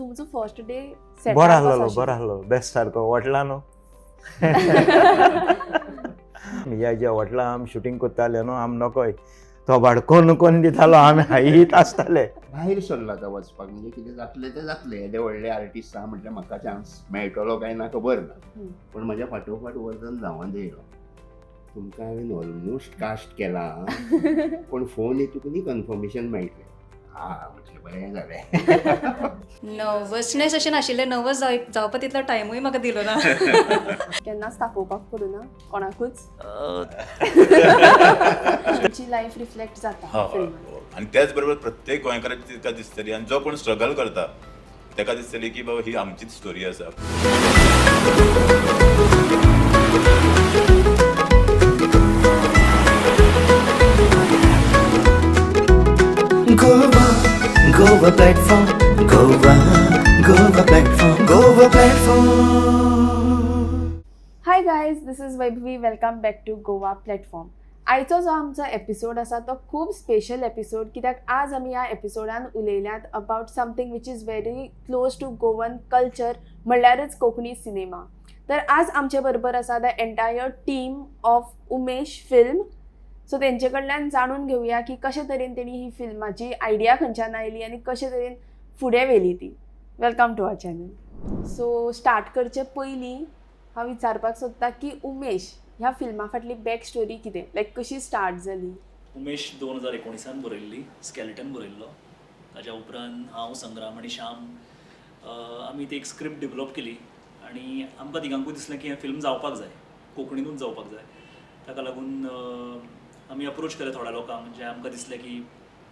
तुमचो first day बरो आहलोलो, बरो आहलो, बेस्ट सारको वटला न्हू. ह्या ज्या वटला आमी शुटींग करताले न्हू, आम नकोय तो भाडकोन कोन्न दितालो, आमी हायत आसताले. भायर सरला आतां वचपाक, म्हणजे कितें जातलें तें जातलें. येदे व्हडले आर्टिस्ट आहा म्हटल्यार म्हाका चान्स मेळटलो काय ना खबर ना. पूण म्हज्या फाटोफाट वर्धन धांवन येयलो, तुमकां हांवें ऑलमोस्ट कास्ट केला, पूण फोन येतकूच न्ही कन्फर्मेशन मेळटलें. हा म्हटलें बरें जालें. नर्वसनेस अशें नाशिल्लें, नर्वस जावपा तितलो टायमूय म्हाका दिलो ना. केन्नाच तापोवपाक पडूना कोणाकूच. तुमची लायफ रिफ्लेक्ट जाता फिल्मान. आनी त्याच बरोबर प्रत्येक गोंयकाराची तिका दिसतली आनी जो कोण स्ट्रगल करता ताका दिसतली की बाबा ही आमचीच स्टोरी आसा. Goa, Goa platform, Goa, Goa platform, Goa platform. Hi guys, this is Vaibhavi. Welcome back to Goa platform. आयचो जो आमचो एपिसोड आसा तो खूब स्पेशल एपिसोड, कित्याक आज आमी ह्या एपिसोडान उलयल्यात about something which is very close to Goan culture, म्हणल्यारच कोंकणी सिनेमा. तर आज आमचे बरोबर आसा the entire team of Umesh film. So तेंचे कडल्यान जाणून घेवया की कशे तरेन तेणी ही फिल्माची आयडिया खंयच्यान आयली आनी कशे तरेन फुडें व्हेली ती. Welcome to our channel. So start करचे पयलीं हांव विचारपाक सोदतां की उमेश ह्या फिल्मा फाटली बॅक स्टोरी कितें, लायक कशी स्टार्ट जाली? उमेश 2019 बरयल्ली, स्केलेटन बरयल्लो. ताज्या उपरांत हांव, संग्राम आनी श्याम आमी ती एक स्क्रिप्ट डेवलप केली आनी आमकां तिगांकूय दिसलें की हें फिल्म जावपाक जाय, कोंकणीनूच जावपाक जाय. ताका लागून आमी अप्रोच केलें थोड्या लोकांक जे आमकां दिसलें की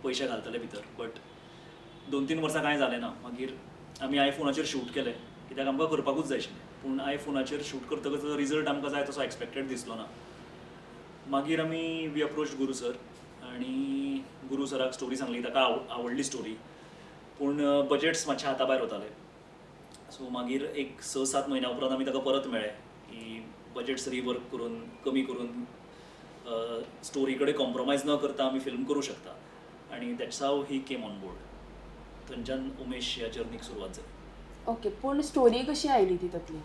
पयशे घालतले भितर, बट 2-3 वर्सां कांय जालें ना. मागीर आमी आयफोनाचेर शूट केलें, कित्याक आमकां करपाकूच जाय आशिल्लें. पूण आयफोनाचेर शूट करतकच रिजल्ट आमकां जाय तसो एक्सपेक्टेड दिसलो ना. मागीर आमी we approach Guru sir आनी गुरू सराक स्टोरी सांगली. ताका आवडली स्टोरी, पूण बजट्स मातशे हाता भायर वताले. सो मागीर एक 6-7 म्हयन्या उपरांत आमी ताका परत मेळ्ळे की बजट्स रिवर्क करून, कमी करून, स्टोरी कडेन कॉम्प्रोमायज न करता आमी फिल्म करूं शकता. आनी that's how he came on board. थंयच्यान उमेश ह्या जर्नीक सुरवात जाली. ओके, पूण स्टोरी कशी आयली ती तकलेन,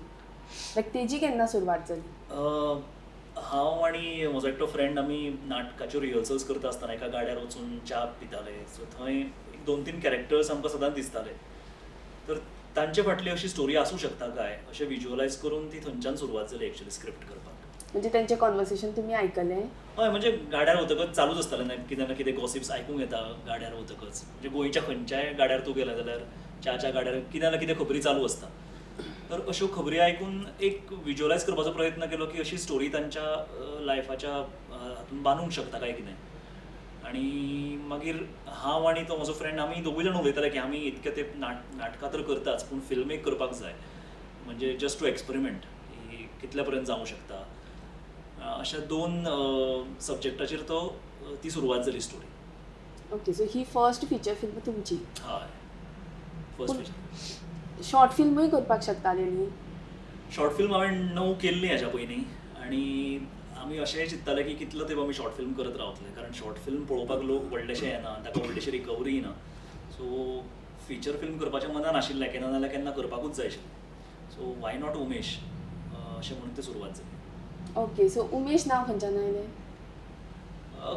लायक तेजी केन्ना सुरवात जाली? हांव आनी म्हजो एकटो फ्रेंड आमी नाटकाच्यो रिहर्सल्स करता आसतना एका गाड्यार वचून च्या पिताले. सो थंय एक 2-3 कॅरेक्टर्स आमकां सदांच दिसताले, तर तांचे फाटली अशी स्टोरी आसूं शकता काय अशें विज्युअलायज करून ती थंयच्यान सुरवात जाली एक्चुअली स्क्रिप्ट करपाक. म्हणजे तेंचें कॉन्वर्सेशन तुमी आयकलें? हय, म्हणजे गाड्यार वतकच चालूच आसतालें ना, कितें ना कितें गॉसिप्स आयकूंक येता गाड्यार वतकच. म्हणजे गोंयच्या खंयच्याय गाड्यार तूं गेले जाल्यार च्याच्या गाड्यार कितें ना कितें खबरी चालू आसता. तर अश्यो खबरी आयकून एक विज्युअलायज करपाचो प्रयत्न केलो की अशी स्टोरी तांच्या लायफाच्या हातून बांदूंक शकता काय कितें. आनी मागीर हांव आनी तो म्हजो फ्रेंड आमी दोगूय जाण उलयताले की आमी इतके ते नाटकां तर करताच, पूण फिल्म एक करपाक जाय, म्हणजे जस्ट टू एक्सपेरिमेंट की कितल्या पर्यंत जावंक शकता. अशा 2 सब्जॅक्टाचेर तो ती सुरवात जाली स्टोरी. ओके, सो ही फर्स्ट फिचर फिल्म तुमची? हय, फर्स्ट फिचर. शॉर्ट फिल्मूय करपाक शकताले न्ही? शॉर्ट फिल्म हांवें 9 केल्ली हाज्या पयलीं आनी आमी अशेंय चिंत्ताले की कितलो तेंप आमी शॉर्ट फिल्म करत रावतले, कारण शॉर्ट फिल्म पळोवपाक लोक व्हडलेशे येना, ताका व्हडलीशी रिकवरी ना. सो फिचर फिल्म करपाचें मनान आशिल्लें, केन्ना नाजाल्यार केन्ना करपाकूच जाय आशिल्लें. सो why not Umesh अशें म्हणून ती सुरवात जाली. ओके, सो उमेश नांव खंयच्यान आयलें?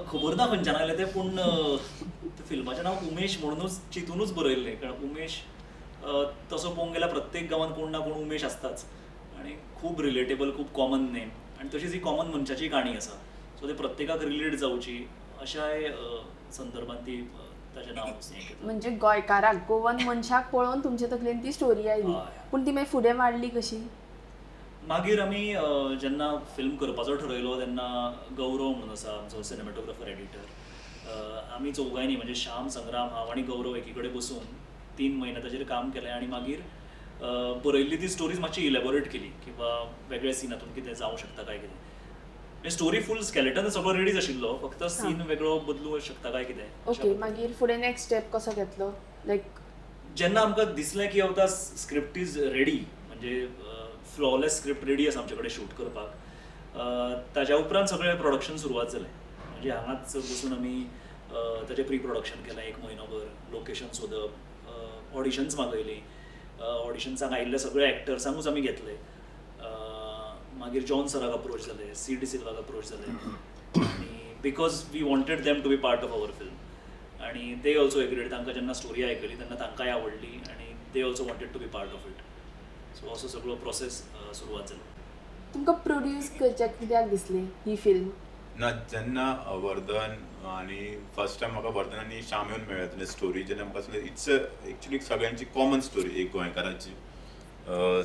खबर ना खंयच्यान आयलें तें, पूण फिल्माचें नांव उमेश म्हणुनूच चिंतुनूच बरयल्लें, कारण उमेश तसो पळोवंक गेल्यार प्रत्येक गांवांत कोण ना कोण उमेश आसताच आनी खूब रिलेटेबल, खूब कॉमन नेम, आनी तशीच ही कॉमन मनशाची काणी आसा. सो ते प्रत्येकाक रिलेट जावची अशाय संदर्भान ती ताचें नांव हें केलां. म्हणजे गोंयकाराक, गोवन मनशाक पळोवन तुमचे तकलेन ती स्टोरी आयली, पूण ती मागीर फुडें वाडली कशी? मागीर आमी जेन्ना फिल्म करपाचो ठरयलो तेन्ना गौरव म्हणून आसा आमचो सिनेमॅटोग्राफर एडिटर, आमी चौगांयनी म्हणजे श्याम, संग्राम, हांव आनी गौरव एकी कडेन बसून 3 म्हयने ताचेर काम केलें आनी मागीर बरयल्ली ती स्टोरीज मातशी इलेबोरेट केली किंवा वेगळे सीन हातून कितें जावं शकता काय कितें. म्हणजे स्टोरी फूल स्केलेटन सगळो रेडीच आशिल्लो, फक्त सीन वेगळो बदलूं शकता काय कितें. ओके, मागीर फुडें नेक्स्ट स्टेप कसो घेतलो? लायक जेन्ना आमकां दिसलें की आतां स्क्रिप्ट is ready, म्हणजे फ्लॉलेस स्क्रिप्ट रेडी आसा आमचे कडेन शूट करपाक, ताज्या उपरांत सगळें प्रोडक्शन सुरवात जालें. म्हणजे हांगाच बसून आमी ताजें प्री प्रोडक्शन केलें 1 म्हयनोभर, लोकेशन सोदप, ऑडिशन्स मागयलीं. ऑडिशन्सांक आयिल्ले सगळे एक्टर्सांकूच आमी घेतले. मागीर जॉन सराक अप्रोच जाले, सी डिसिल्वाक अप्रोच जाले आनी because we wanted them to be part of our film आनी they also agreed. तांकां जेन्ना स्टोरी आयकली तेन्ना तांकांय आवडली आनी they also wanted to be part of it. So असो सगळो प्रोसेस सुरवात जालो. तुमकां प्रोड्यूस करच्याक कित्याक दिसली ही फिल्म? ना, जेन्ना वर्धन आनी फर्स्ट टायम म्हाका वर्धन आनी श्याम येवन मेळ्ळे तेन्ना स्टोरी जेन्ना म्हाका दिसलें, it's actually सगळ्यांची कॉमन स्टोरी, एक गोंयकाराची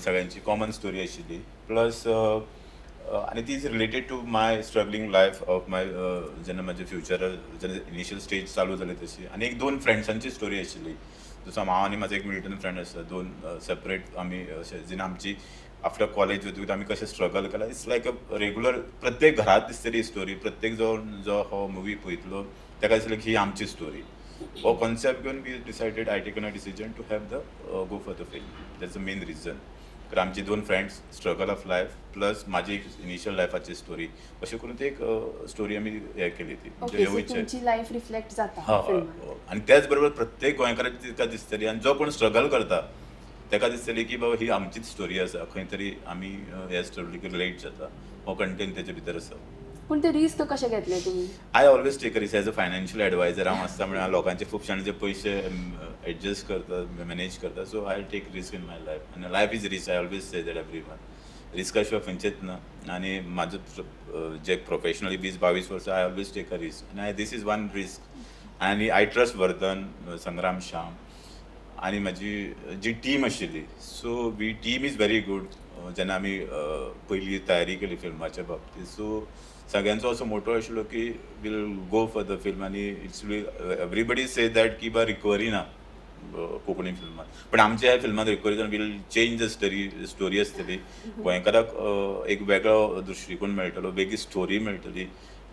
सगळ्यांची कॉमन स्टोरी आशिल्ली. प्लस आनी ती is related to my struggling life of my जेन्ना म्हाजें फ्युचर जेन्ना इनिशियल स्टेज चालू जाली तशी. आनी एक दोन फ्रेंड्सांची स्टोरी आशिल्ली. जसो हांव आनी म्हाजो एक मिल्टन फ्रेंड आसा, दोन सेपरेट आमी अशें जेन्ना आमची आफ्टर कॉलेज वतकूच आमी कशें स्ट्रगल केलां, it's like a regular प्रत्येक घरांत दिसतली स्टोरी. प्रत्येक जो जो हो मुवी पळयतलो ताका दिसलें की ही आमची स्टोरी. हो कॉन्सेप्ट घेवन we decided, I taken a decision to have the go for the film. That's the main reason. कारण आमची दोन friends, struggle of life, plus माझी एक इनिशियल लायफाची स्टोरी, अशें करून ती एक स्टोरी आमी हे केली ती. ओके, सो तुमची लायफ रिफ्लेक्ट जाता फिल्मान. आनी त्याच बरोबर प्रत्येक गोंयकाराची तिका दिसतली आनी जो कोण स्ट्रगल करता ताका दिसतली की बाबा ही आमचीच स्टोरी आसा, खंय तरी आमी ह्या स्टोरीक रिलेट जाता. हो कंटेंट तेजे भितर आसा. पूण ते रिस्क कशें घेतले तुमी? I always take risk as a financial advisor हांव आसता म्हणल्यार लोकांचे खूब जाणांचे पयशे एडजस्ट करता, मॅनेज करता. So I take risk in my life आनी life is risk. I always say that everyone, rieska शिवाय खंयचेच ना. आनी म्हाजो जे प्रोफेशनली 20-22 वर्सां I always take a risk आनी this is one risk. आनी I trust Vardhan, Sangram, Shyam आनी म्हाजी जी टीम आशिल्ली. So we team is very good. जेन्ना आमी पयली तयारी केली फिल्माच्या बाबतींत, सो सगळ्यांचो असो मोटो आशिल्लो की we'll go for the film. आनी it's everybody say that की बा रिकवरी ना कोंकणी फिल्मान, पण आमच्या ह्या फिल्मान रिकवरी जावन we'll change the story आसतली. गोंयकाराक एक वेगळो दृश्टिकोन मेळटलो, वेगळी स्टोरी मेळटली,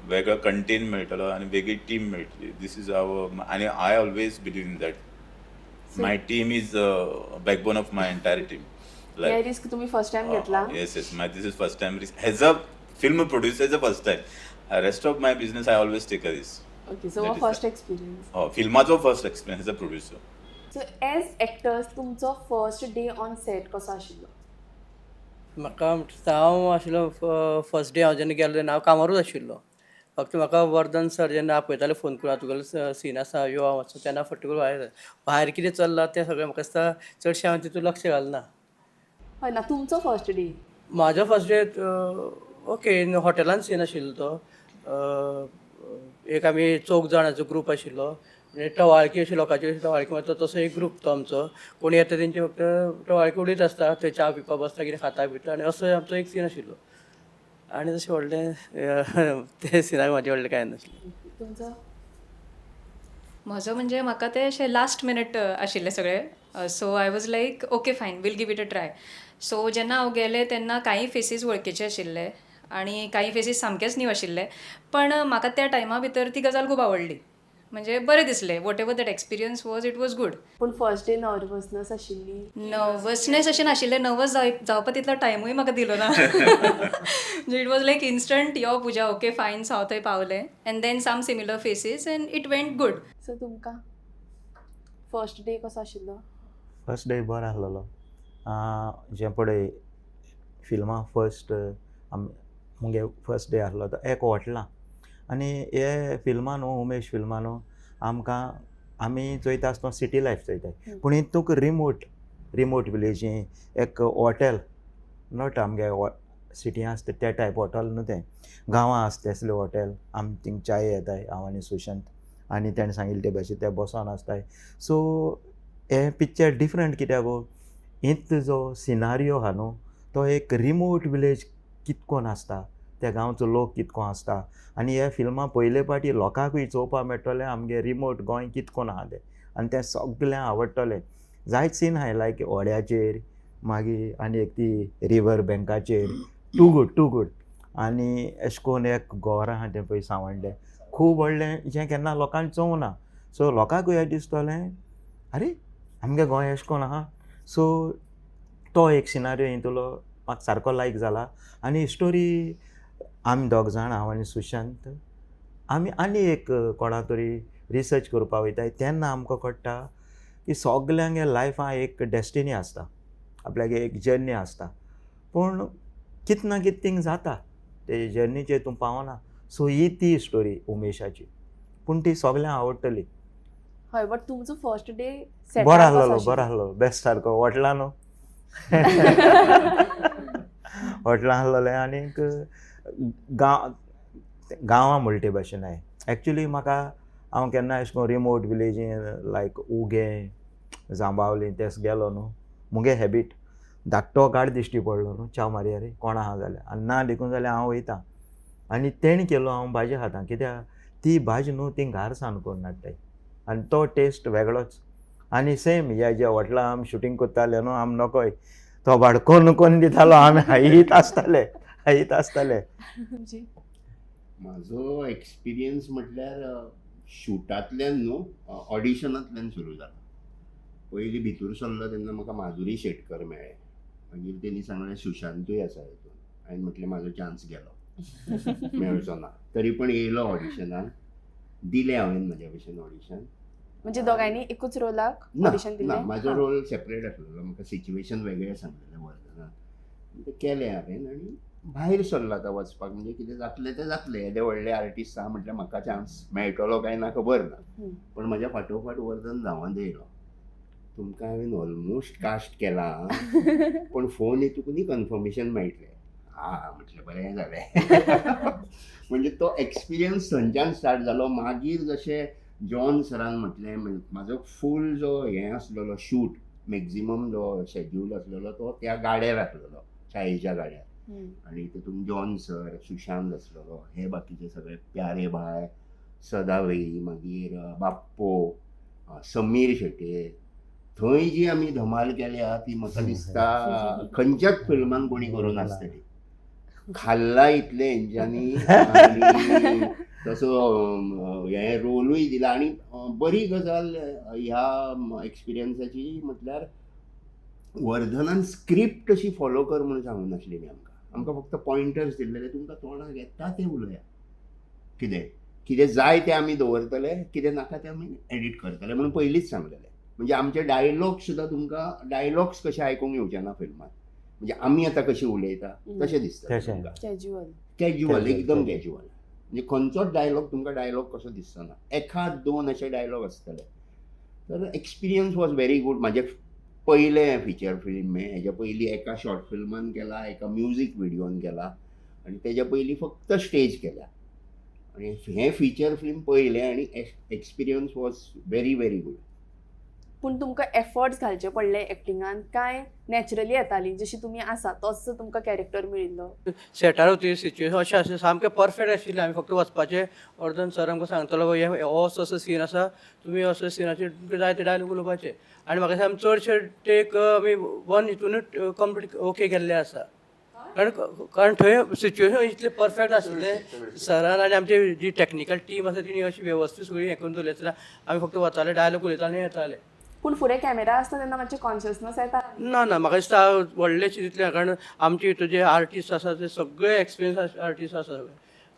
वेगळो कंटेंट मेळटलो आनी वेगळी टीम मेळटली. This is our आनी I always believe in that my team is backbone of my entire team. Hey risk तुम्ही फर्स्ट टाइम घेतला? Yes, my this is first time risk as a film producer, is a first time. Rest of my business I always take a risk. Okay, so first experience. फिल्माचो first experience as a producer. So as actors तुमचो first day on set कसो आशिल्लो? म्हाका हांव आशिल्लो first day हांव जेन्ना गेलो तेन्ना हांव कामारूच आशिल्लो. फक्त म्हाका वर्धन सर जेन्ना आपयताले फोन करून, तुगेलो सीन आसा यो हांव वचूं, तेन्ना फट करून भायर भायर कितें चल्लां तें सगळें म्हाका दिसता चडशें हांवें तितून लक्ष घालना. हय ना, तुमचो फर्स्ट डे? म्हाजो फर्स्ट डे ओके, हॉटेलान सीन आशिल्लो तो. एक आमी चौग जाणांचो ग्रूप आशिल्लो, म्हणजे टवाळकी अशी लोकांची टवाळकी मारता तसो एक ग्रूप तो आमचो. कोण येता तेंची फक्त टवाळकी उलयत आसता, थंय च्या पिवपाक बसता, कितें खाता पिता, आनी असो आमचो एक सीन आशिल्लो. आनी तशें व्हडलें ते सिनाक म्हाजें व्हडलें कांय नासलें. तुमचो? म्हजो म्हणजे म्हाका ते अशें लास्ट मिनट आशिल्लें सगळें. So I was like, okay, fine, we'll give it a try. So जेन्ना हांव गेलें तेन्ना कांय फेसीस वळखीचे आशिल्ले आनी कांय फेसीस सामकेच न्यू आशिल्ले, पण म्हाका त्या टायमा भितर ती गजाल खूब आवडली. म्हणजे बरें दिसलें. Whatever that experience was, it was good. पूण फर्स्ट डे नर्वसनेस आशिल्ली? नर्वसनेस अशें नाशिल्लें. नर्वस जावपा तितलो टायमूय म्हाका दिलो ना. म्हणजे it was like instant, yo Puja, okay fine, हांव थंय पावलें and then some similar faces and it went good. So तुमकां फर्स्ट डे कसो आशिल्लो? फर्स्ट डे बरो आसलेलो. जें पळय फिल्मां फर्स्ट मुगे फर्स्ट डे आसलो तो एक हॉटलां. आनी हे फिल्मां न्हू, उमेश फिल्मां न्हू, आमकां आमी चोयता आसतना सिटी लायफ चोयताय, पूण हितूंक रिमोट विलेजी एक हॉटेल, not आमगे सिटी आसता त्या टायप हॉटेल न्हू, तें गांवां आसता तसलें हॉटेल. आमी थिंग च्याय येताय हांव आनी सुशांत, आनी तेणें सांगिल्लें ते भाशेन ते बसोन आसताय. सो हें पिक्चर डिफरंट कित्याक गो, हित जो सिनारियो आहा न्हू तो एक रिमोट विलेज कितकोन आसता, त्या गांवचो लोक कितको आसता. आनी हे फिल्मां पयले पाटी लोकांकूय चोवपाक मेळटलें आमगे रिमोट गोंय कितकोन आहा तें, आनी तें सगळ्यांक आवडटलें. जायत सीन आहाय लायक व्हड्याचेर, मागीर आनी एक ती रिवर बँकाचेर, टू गूड टू गूड. आनी अशें करून एक गोर आहा तें पळय सांवड्डें, खूब व्हडलें जें केन्ना लोकांक चोवंक ना. सो लोकांकूय दिसतलें आरे आमगे गोंय अशें करून आहा. सो तो एक सिनारियो हितूंतलो म्हाका सारको लायक जाला. आनी स्टोरी आमी दोग जाण, हांव आनी सुशांत, आमी आनी एक कोणा तरी रिसर्च करपाक वयताय तेन्ना आमकां कळटा की सगल्यांगे लायफान एक डेस्टिनी आसता, आपल्यागे एक जर्नी आसता, पूण कित ना कित थिंग जाता ते जर्नीचेर तूं पावना. सो ही ती स्टोरी उमेशाची, पूण ती सगल्यांक आवडटली. हय, बट तुमचो फर्स्ट डे बरो आहलोलो, बरो आहलोलो, बेस्ट सारको हॉटला न्हू, हॉटला आहलोलें. आनीक गांव गांवां म्हणटा ते भाशेन हांवें एक्चुली म्हाका हांव केन्ना अशें करून रिमोट विलेजीन लायक उगें जांबावली तेस गेलो न्हू, मुगे हॅबीट धाकटो गाड दिश्टी पडलो न्हू, च्याव मारया रे कोण आहा जाल्यार, आनी ना देखून जाल्यार हांव वयता. आनी तेणी केलो हांव भाजी खाता, कित्याक ती भाजी न्हू ती घार सान करून हाडटाय आनी तो टेस्ट वेगळोच. आनी सेम ह्या ज्या हॉटला आमी शुटींग करताले न्हू, आम नकोय तो भाडकोन कोन्न दितालो, आमी हायीत आसताले, हायीत आसताले. म्हाजो एक्सपिरियन्स म्हटल्यार शुटांतल्यान न्हू, ऑडिशनांतल्यान सुरू जाला. पयलीं भितूर सरलो तेन्ना म्हाका माधुरी शेटकर मेळ्ळें, मागीर तेणी सांगलें सुशांतूय आसा हितून. हांवें म्हटलें म्हाजो चान्स गेलो, मेळचो ना. तरी पण येयलो ऑडिशनाक, दिलें हांवें म्हज्या भशेन ऑडिशन. म्हणजे दोगांयनी एकूच रोलाक ना ऑडिशन ना, दिलें? म्हाजो रोल सेपरेट आसलेलो, म्हाका सिच्युएशन वेगळें सांगलेलें वर्धनान, तें केलें हांवें आनी भायर सरलो आतां वचपाक. म्हणजे कितें जातलें तें जातलें, येदे व्हडले आर्टिस्ट आहा म्हटल्यार म्हाका चान्स मेळटलो काय ना खबर ना, पण म्हाज्या फाटोफाट वर्धन धांवन येयलो, तुमकां हांवें ऑलमोस्ट कास्ट केला पण फोन येतकूच न्ही कन्फर्मेशन मेळटलें. आ म्हटलें बरें जालें. म्हणजे तो एक्सपिरियन्स थंयच्यान स्टार्ट जालो. मागीर जशें जॉन सरान म्हटलें, म्हाजो फूल जो हें आसलेलो शूट, मॅक्झिमम जो शेड्यूल आसलेलो तो त्या गाड्यार आसलेलो, चायेच्या गाड्यार. आनी तितून जॉन सर, सुशांत आसलेलो, हे बाकीचे सगळे प्यारे भाय, सदावेई, मागीर बाप्पो, समीर शेट्ये, थंय जी आमी धमाल केल्या ती म्हाका दिसता खंयच्याच फिल्मान कोणी करूं नासतली. खाल्ला इतलें हेंच्यांनी आनी तसो हें रोलूय दिला. आनी बरी गजाल ह्या एक्सपिरियन्साची म्हटल्यार वर्धनान स्क्रिप्ट अशी फॉलो कर म्हणून सांगूं नासलेली आमकां, आमकां फक्त पॉयंटर्स दिल्लेले, तुमकां तोंडाक येता तें उलया, कितें कितें जाय तें आमी दवरतले, कितें नाका तें आमी एडिट करतले म्हणून पयलींच सांगलेलें. म्हणजे आमचे डायलॉग्स सुद्दां तुमकां डायलॉग्स कशे आयकूंक येवचे ना फिल्मान, म्हणजे आमी आतां कशी उलयता तशें दिसता तुमकां, कॅज्युअल कॅज्युअल, एकदम कॅज्युअल. म्हणजे खंयचोच डायलॉग तुमकां डायलॉग कसो दिसना, एखाद दोन अशे डायलॉग आसतले. तर एक्सपिरियन्स वॉज व्हेरी गूड. म्हाजें पयलें फिचर फिल्म हें, हेज्या पयलीं एका शॉर्ट फिल्मान केला, एका म्युजीक विडियोन केला, आनी तेज्या पयलीं फक्त स्टेज केल्या. आनी हें फिचर फिल्म पयलें आनी experience was very very good. पूण तुमकां एफर्ट्स घालचे पडले एक्टिंगान काय नॅचरली येताली जशी तुमी आसा तोच तुमकां कॅरेक्टर मेळिल्लो? सेटार होती सिच्युएशन अशें आसलें सामकें परफेक्ट आशिल्लें. आमी फक्त वचपाचें, वर्धन सर आमकां सांगतलो हे हो असो असो सीन आसा, तुमी असो सिनाचेर तुमकां जाय ते डायलॉग उलोवपाचे. आनी म्हाका दिसता आमी चडशे टेक आमी वन हितूनच कंप्लीट ओके केल्ले आसा, कारण थंय सिच्युएशन इतलें परफेक्ट आशिल्लें सरान आनी आमची जी टॅक्निकल टीम आसा तिणी अशी वेवस्थीत सगळी हें करून दवरलें. आमी फक्त वताले, डायलॉग उलयताले आनी येताले. पूण फुडें कॅमेरा आसता तेन्ना मातशें कॉन्शियसनस येता? ना ना, म्हाका दिसता व्हडलेशें तितलें, कारण आमचे हितून जे आर्टिस्ट आसा ते सगळे एक्सपिरियन्स आर्टिस्ट आसा सगळे.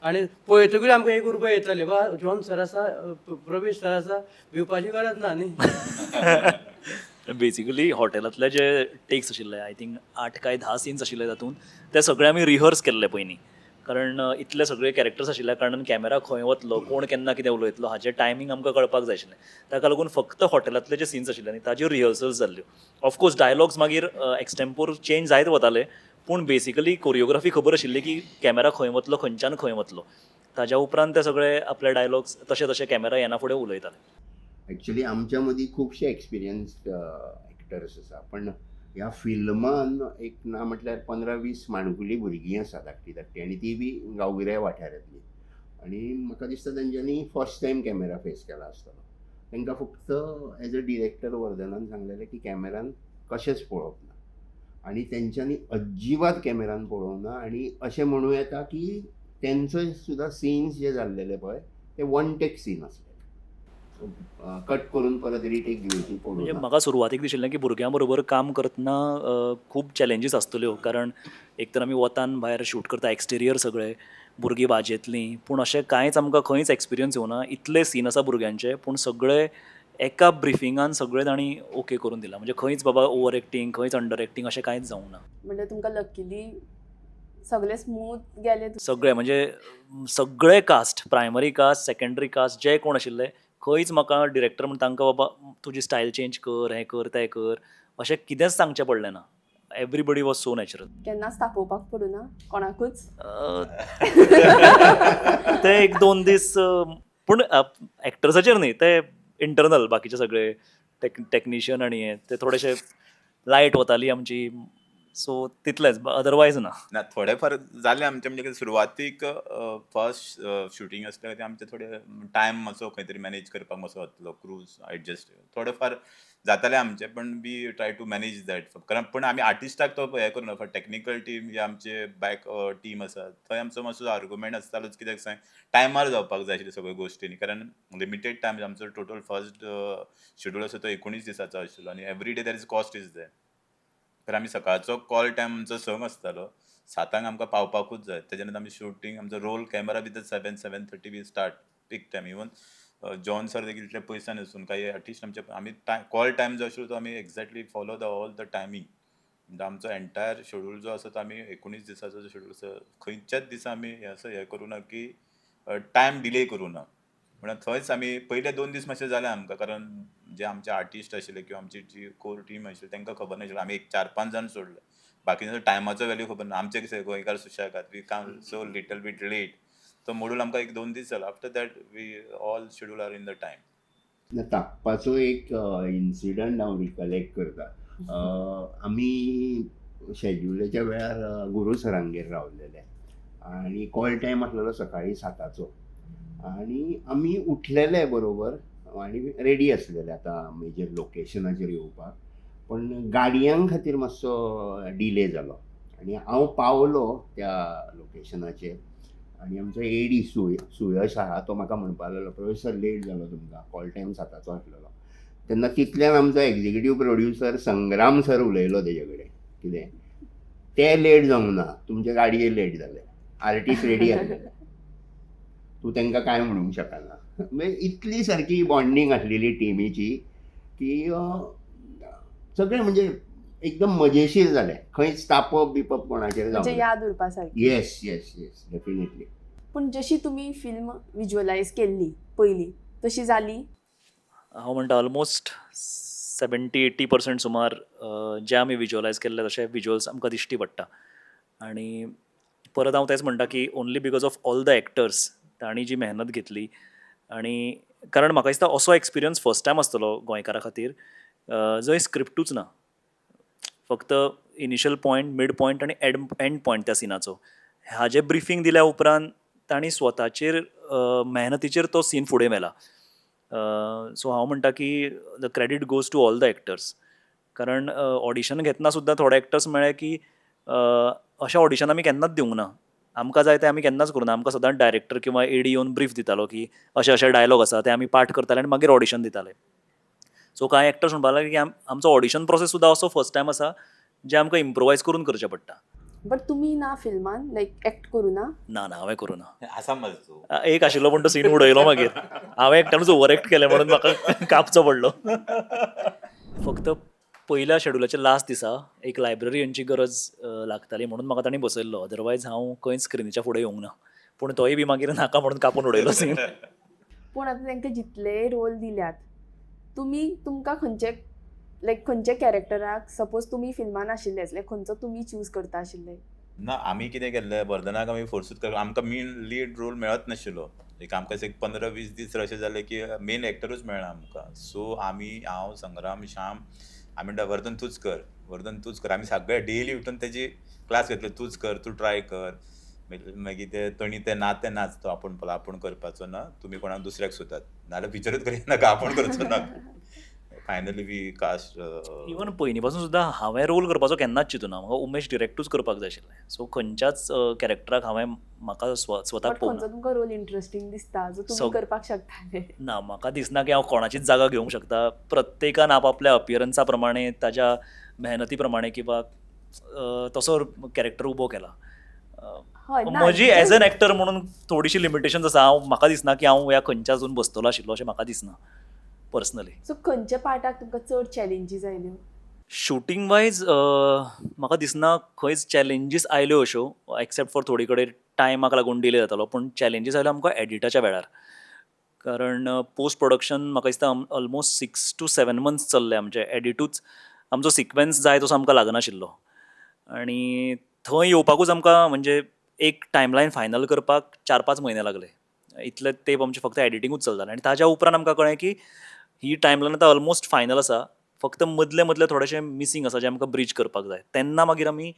आनी पळयतकूच आमकां एक रुपया येताले, बा जॉन सर आसा, प्रवेश सर आसा, भिवपाची गरज ना न्ही. बेसिकली हॉटेलांतले जे टेक्स आशिल्ले, I think 8 काय 10 सीन्स आशिल्ले तातूंत, ते सगळे आमी रिहर्स केल्ले पयलीं, कारण इतले सगळे कॅरेक्टर्स आशिल्ल्या कारणान कॅमेरा खंय वतलो, कोण केन्ना कितें उलयतलो हाचें टायमींग आमकां कळपाक जाय आशिल्लें. ताका लागून फक्त हॉटेलांतले जे सीन्स आशिल्ले न्ही ताज्यो रिहर्सल्स जाल्ल्यो. ऑफकोर्स डायलॉग्स मागीर एक्सटेम्पोर चेंज जायत वताले, पूण बेसिकली कोरियोग्राफी खबर आशिल्ली की कॅमेरा खंय वतलो, खंयच्यान खंय वतलो. ताज्या उपरांत ते सगळे आपले डायलॉग्स तशे तशे कॅमेरा येना फुडें उलयताले. एक्चुली आमच्या मदीं खुबशे एक्सपिरियन्स्ड एक्टर्स आसा, पण ह्या फिल्मान एक ना म्हटल्यार 15-20 माणकुली भुरगीं आसा, धाकटी धाकटी, आनी ती बी गांवगिऱ्या वाठारांतली. आनी म्हाका दिसता तेंच्यांनी फर्स्ट टायम कॅमेरा फेस केला आसतलो. तांकां फक्त एज अ डिरेक्टर वर्धनान सांगलेलें की कॅमेरान कशेंच पळोवप ना, आनी तेंच्यांनी अजिबात कॅमेरान पळोवंक ना. आनी अशें म्हणूं येता की तेंचो सुद्दां सीन्स जे जाल्लेले पळय ते वन टेक सीन आसले, कट करून परत रिटेक घेवची पडूं. म्हणजे म्हाका सुरवातीक दिशिल्लें की भुरग्यां बरोबर काम करतना खूब चॅलेंजीस आसतल्यो, कारण एक तर आमी वतान भायर शूट करता, एक्सटेरियर सगळे, भुरगीं वाजेतलीं, पूण अशें कांयच आमकां खंयच एक्सपिरियन्स येवना. इतले सीन आसा भुरग्यांचे, पूण सगळे एका ब्रिफिंगान सगळें तांणी ओके करून दिलां. म्हणजे खंयच बाबा ओवर एक्टींग, खंयच अंडर एक्टींग अशें कांयच जावंक ना. म्हणजे तुमकां लकीली सगळें स्मूथ गेलें. सगळें म्हणजे सगळे cast, primary cast, secondary cast जे कोण आशिल्ले, खंयच म्हाका डिरेक्टर म्हण तांकां बाबा तुजी स्टायल चेंज कर, हें कर, तें कर, अशें कितेंच सांगचें पडलें ना. Everybody was so natural. केन्नाच तापोवपाक पडूना कोणाकूच? ते एक दोन दीस, पूण एक्टर्साचेर न्ही, ते इंटरनल बाकीचे सगळे टॅक्निशियन आनी हे ते थोडेशे लायट वताली आमची, सो तितलेंच, अदरवायज ना. ना, थोडे फार जालें आमचें. म्हणजे कितें, सुरवातीक फर्स्ट शुटींग आसलें खातीर आमचें थोडे टायम मातसो खंय तरी मॅनेज करपाक मातसो वतलो, क्रूज एडजस्ट थोडे फार जातालें आमचें, पण we try to manage that, कारण पूण आमी आर्टिस्टाक तो हें करूं ना. टॅक्निकल टीम जे आमचे बॅक टीम आसा, थंय आमचो मातसो आर्गुमेंट आसतालोच. कित्याक सांग, टायमार जावपाक जाय आशिल्ले सगळ्यो गोश्टी, कारण लिमिटेड टायम. आमचो टोटल फर्स्ट शेड्यूल आसा तो 19 दिसाचो आशिल्लो आनी every day there is cost is there. तर आमी सकाळचो कॉल टायम आमचो 6 आसतालो, 7 आंक आमकां पावपाकूच जाय. तेज्या नंतर आमी शुटींग, आमचो roll camera with 7, 7:30 we start, peak time. Even John sir देखील इतले पयसान वचून काही आर्टिस्ट आमचे, आमी कॉल टायम जो आशिल्लो तो आमी exactly follow the all the timing. म्हणजे आमचो एंटायर शेड्यूल जो आसा तो आमी 19 दिसाचो जो शेड्यूल आसा, खंयच्याच दिसा आमी हें असो हें करूं ना की टायम डिले करूं ना. म्हणल्यार थंयच आमी पयले 2 दीस मातशें जालें आमकां, कारण जे आमचे आर्टिस्ट आशिल्ले किंवा आमची जी कोर टीम आशिल्ली, तांकां खबर नाशिल्लें. आमी एक चार पांच जाण सोडले, बाकीच्या टायमाचो व्हॅल्यू खबर ना. आमचे कशें गोंयकार सुशेगाद, we come so little bit late. तो मोडूल आमकां एक दोन दीस जालो. After that we all schedule are in the time. ना, तापपाचो एक इन्सिडंट हांव रिकलेक्ट करता. आमी शेड्युलाच्या वेळार गुरू सरांगेर रावलेले आनी कॉल टायम आसलेलो सकाळी 7 आचो आनी आमी उठलेले बरोबर आनी रेडी आसलेले आतां मेजर लोकेशनाचेर येवपाक, पण गाडयां खातीर मातसो डिले जालो आनी हांव पावलो त्या लोकेशनाचेर आनी आमचो एडी सुयश आहा, तो म्हाका म्हणपाक लागलो, "प्रवेश सर, लेट जालो तुमकां, कॉल टायम 7 आचो आसलेलो." तेन्ना तितल्यान आमचो एग्जिक्युटीव प्रोड्युसर संग्राम सर उलयलो तेजे कडेन, "कितें ते लेट जावंक ना, तुमचे गाडये लेट जाले, आर्टिस्ट रेडी आसलेले." तूं तांकां कांय म्हणूंक शकना. म्हणजे इतली सारकी बॉन्डींग आसलेली टिमीची की सगळें म्हणजे एकदम मजेशीर जालें. खंयच तापप बिपप कोणाचेर म्हणजे जावंक. याद उरपा सारकी. येस, डेफिनेटली. पूण जशी तुमी फिल्म विज्युअलायज केल्ली पयली, तशी जाली? हांव म्हणटा, ऑलमोस्ट 70-80% सुमार जे आमी विज्युअलायज केल्ले तशे विज्युअल्स आमकां दिश्टी पडटा. आनी परत हांव तेंच म्हणटा की only because of all the actors, तांणी जी मेहनत घेतली आनी कारण म्हाका दिसता असो एक्सपिरियन्स फर्स्ट टायम आसतलो गोंयकारा खातीर, जंय स्क्रिप्टूच ना, फक्त इनिशियल पॉयंट, मिड पॉयंट आनी एंड पॉयंट त्या सिनाचो. हाजें ब्रिफींग दिल्या उपरांत तांणी स्वताचेर मेहनतीचेर तो सीन फुडें व्हेला. सो हांव म्हणटा की the credit goes to all the actors, कारण ऑडिशन घेतना सुद्दां थोडे एक्टर्स मेळ्ळे की अशें ऑडिशन आमी केन्नाच दिवंक ना, आमकां जाय तें आमी केन्नाच करूं ना. आमकां सदांच डायरेक्टर किंवा एडी येवन ब्रीफ दितालो की अशे अशे डायलॉग आसा, ते आमी पाठ करताले आनी मागीर ऑडिशन दिताले. सो कांय एक्टर्स म्हणपाक लागले की आमचो ऑडिशन प्रोसेस सुद्दां असो फर्स्ट टायम आसा, जे आमकां इम्प्रोवायज करून करचें पडटा. बट तुमी ना फिल्मान, लायक एक्ट करूं ना? ना ना, हांवें करूं ना. आसा मरे तूं. एक आशिल्लो, पूण तो सीन उडयलो मागीर. हांवें एकट्यानूच ओवर एक्ट केलें म्हणून म्हाका कापचो पडलो. फक्त पयल्या शेड्युलाच्या लास्ट दिसा एक लायब्ररियनची गरज लागताली म्हणून म्हाका तांणी बसयल्लो. अदरवायज हांव खंयच स्क्रिनीच्या फुडें येवंक ना. पूण तोय बी मागीर नाका म्हणून कापून उडयलो सीन. पूण आतां तांकां जितलेय रोल दिल्यात तुमी, तुमकां खंयचे, लायक खंयचे कॅरेक्टराक सपोज तुमी फिल्मान आशिल्ले आसले, खंयचो तुमी चूज करता आशिल्ले? ना, आमी कितें केल्लें, वर्धनाक आमी फोर्सूच कर, आमकां मेन लीड रोल मेळत नाशिल्लो. एक आमकां एक 15-20 दीस अशें जालें की मेन एक्टरूच मेळना आमकां. सो आमी, हांव, संग्राम, श्याम, आमी म्हणटा, "वर्धन, तूच कर, वर्धन, तूच कर." आमी सगळे डेली उठून तेजी क्लास घेतली, "तूच कर, तूं ट्राय कर." मागीर मागीर ते तणी ते ना, ते नाच, तो आपूण पळय, आपूण करपाचो ना, तुमी कोणाक दुसऱ्याक सोदात, नाजाल्यार पिक्चरूच करिनाका, आपूण करचो ना. Finally we caste. Even पयलीं पासून सुद्दां हांवें रोल करपाचो केन्नाच चिंतूना. म्हाका उमेश डिरेक्टूच करपाक जाय आशिल्लें. सो खंयच्याच कॅरेक्टराक हांवें म्हाका स्वताक बट पळोवना. खंयचो तुमकां रोल इंट्रस्टींग दिसता, जो तुमी करपाक शकताले? ना, म्हाका दिसना की हांव कोणाचीच जागा घेवंक शकता. प्रत्येकान आपापल्या अपियरन्सा प्रमाणे, ताज्या मेहनती प्रमाणे किंवा तसो कॅरेक्टर उबो केला. हय ना. म्हजी एज एन एक्टर म्हणून थोडीशी लिमिटेशन्स आसा. हांव, म्हाका दिसना की हांव ह्या खंयच्या हातून बसतलो आशिल्लो, अशें म्हाका दिसना. पर्सनली. सो खंयच्या पार्टाक तुमकां चड चॅलेंजीस आयल्यो? शूटिंग वायज म्हाका दिसना खंयच चॅलेंजीस आयल्यो अश्यो, एक्सेप्ट फॉर थोडी कडेन टायमाक लागून डिले जातालो. पूण चॅलेंजीस आयल्यो आमकां एडिटाच्या वेळार, कारण पोस्ट प्रोडक्शन म्हाका दिसता ऑलमोस्ट 6 टू 7 मंथ्स चल्लें आमचें. एडिटूच आमचो सिक्वेन्स जाय तसो आमकां लागनाशिल्लो आनी थंय येवपाकूच आमकां म्हणजे एक टायमलायन फायनल करपाक 4-5 म्हयने लागले. इतले तेंप आमचें फक्त एडिटिंगूच चलतालें आनी ताज्या उपरांत आमकां कळ्ळें की ही टायमलायन आतां ऑलमोस्ट फायनल आसा, फक्त मदले मदले थोडेशे मिसींग आसा जे आमकां ब्रीज करपाक जाय. तेन्ना मागीर आमी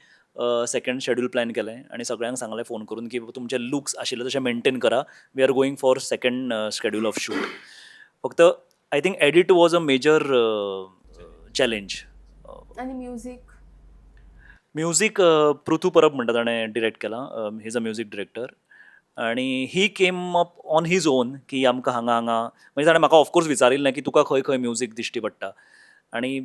सेकंड शेड्यूल प्लॅन केलें आनी सगळ्यांक सांगलें फोन करून की तुमचे लुक्स आशिल्ले तशे मेंटेन करा, we are going for second schedule of shoot. फक्त I think edit was a major challenge. आनी म्युजीक? म्युजीक पृथू परब म्हणटा ताणें डिरेक्ट केलां. He is a music director आनी he came up on his own की आमकां हांगा हांगा, म्हणजे ताणें म्हाका ऑफकोर्स विचारिल्लें की तुका खंय खंय म्युजीक दिश्टी पडटा आनी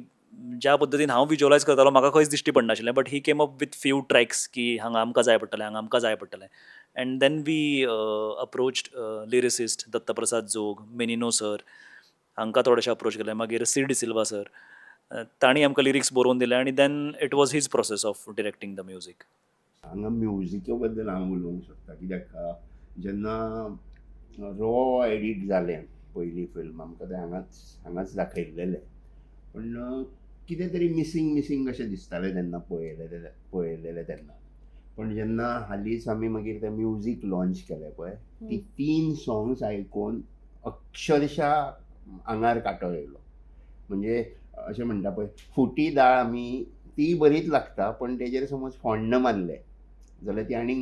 ज्या पद्दतीन हांव विज्युअलायज करतालो म्हाका खंयच दिश्टी पडनाशिल्लें, but he came up with few tracks की हांगा आमकां जाय पडटलें, हांगा आमकां जाय पडटलें, and then we approached lyricist Dattaprasad Jog, Menino sir, हांकां थोडेशें अप्रोच केलें. मागीर सी डिसिल्वा सर, तांणी आमकां लिरिक्स बरोवन दिले आनी then it was his process of directing the music. हांगा म्युजिके बद्दल हांव उलोवंक शकता, कित्याक जेन्ना रॉ एडीट जालें पयली फिल्म, आमकां तें हांगाच हांगाच दाखयल्लेलें, पूण कितें तरी मिसींग मिसींग कशें दिसतालें तेन्ना पळयलेलें तेन्ना. पूण जेन्ना हालींच आमी मागीर तें म्युजीक लॉन्च केलें पळय, ती तीन सॉंग्स आयकून अक्षरशा आंगार कांटो येयलो. म्हणजे अशें म्हणटा पळय, फुटी दाळ आमी ती बरीच लागता, पण तेजेर समज फोण्ण मारलें जाल्यार ती आनीक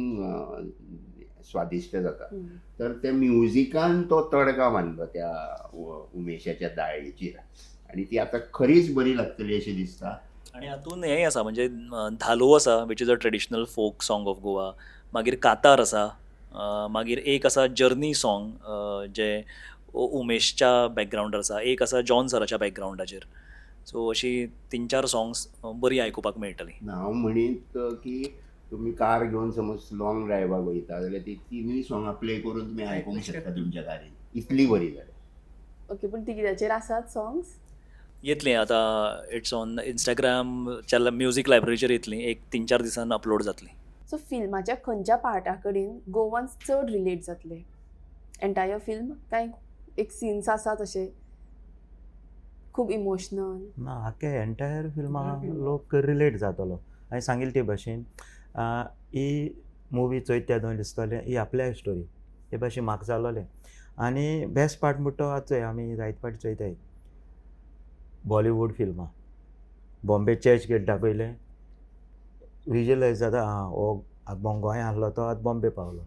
स्वादिश्ट जाता. तर त्या म्युजिकान तो तडका मारलो त्या उमेशाच्या दाळीचेर आनी ती आतां खरीच बरी लागतली अशें दिसता. आनी हातूंत हेंय आसा, म्हणजे धालो आसा, which is a traditional folk song of Goa, मागीर कातार आसा, मागीर एक आसा जर्नी सॉंग जें उमेशच्या बॅकग्रावंडार आसा, एक आसा जॉन सराच्या बॅकग्रावंडाचेर. सो अशी तीन चार सॉंग्स बरीं आयकुपाक मेळटलीं. ना, हांव म्हणीत की तुमी कार घेवन समज लॉंग ड्रायव्हाक वयता जाल्यार ती तिनूय सॉंगां प्ले करून तुमी आयकूंक शकता तुमच्या कारीन, इतली बरी जाल्या. ओके, पूण ती कित्याचेर आसात सॉंग्स? येतलीं आतां, it's on इंस्टाग्रामच्या म्युजीक लायब्ररीचेर येतलीं, एक 3-4 दिसान अपलोड जातलीं. सो फिल्माच्या खंयच्या पार्टा कडेन गोवन्स चड रिलेट जातले? एंटायर फिल्म काय एक सीन्स आसा तशे खूब इमोशनल? ना, आख्खे एंटायर फिल्माक लोक रिलेट जातलो. हांवें सांगिल्लें ते भाशेन, ही मुवी चोयता तेदोन दिसतलें ही आपल्या स्टोरी, हे भाशेन म्हाका जालोलें. आनी बेस्ट पार्ट म्हणटा तो आतां चोय, आमी जायते फावटी चोयताय बॉलिवूड फिल्मां, बॉम्बे चर्च गेट दाखयलें, विजुअलायज जाता, आं, हो आतां गोंया आसलो तो आतां बॉम्बे पावलो.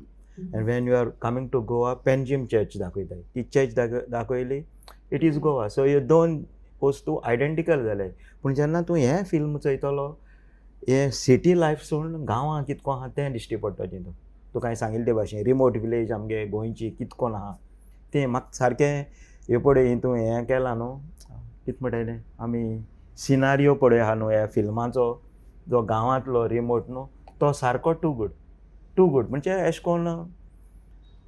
And when you are coming to Goa, Panjim church दाखयताय, ती चर्च दाखयली, it is Goa. So ह्यो दोन वस्तू आयडेंटिकल जाले. पूण जेन्ना तूं हें फिल्म चोयतलो, हें सिटी लायफ सोडून गांवां कितको आहा तें दिश्टी पडटलें. तूं तुका हांवें सांगिल्लें ते भाशेन रिमोट विलेज आमगे गोंयची कितको आहा तें म्हाका सारकें हें पळय तूं हें केलां न्हू, कितें म्हणटाले आमी, सिनारियो पळय आहा न्हू ह्या फिल्माचो, जो गांवांतलो रिमोट न्हू, तो सारको टू गूड, टू गूड. म्हणजे एशें कोन्न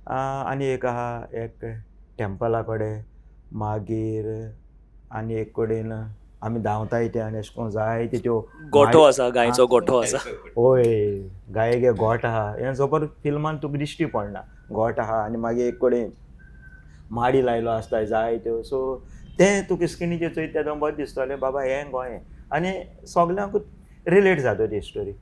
आनी एक आहा, एक टेंपला कडेन, मागीर आनी एक कडेन आमी धांवताय ते आनी एशें कोन्न जायते त्यो गोठो आसा, गायचो गोठो आसा. हय, गाये गोठ आहा. हें जबर फिल्मान तुका दिश्टी पडना. गोठ आहा आनी मागीर एक कडेन माडी लायलो आसता जायत्यो. सो तें तुका स्क्रिनीचेर चोयता तेदोन बरें दिसतलें, बाबा हें गोंय, आनी सगल्यांकूच रिलेट जाता ती स्टोरी.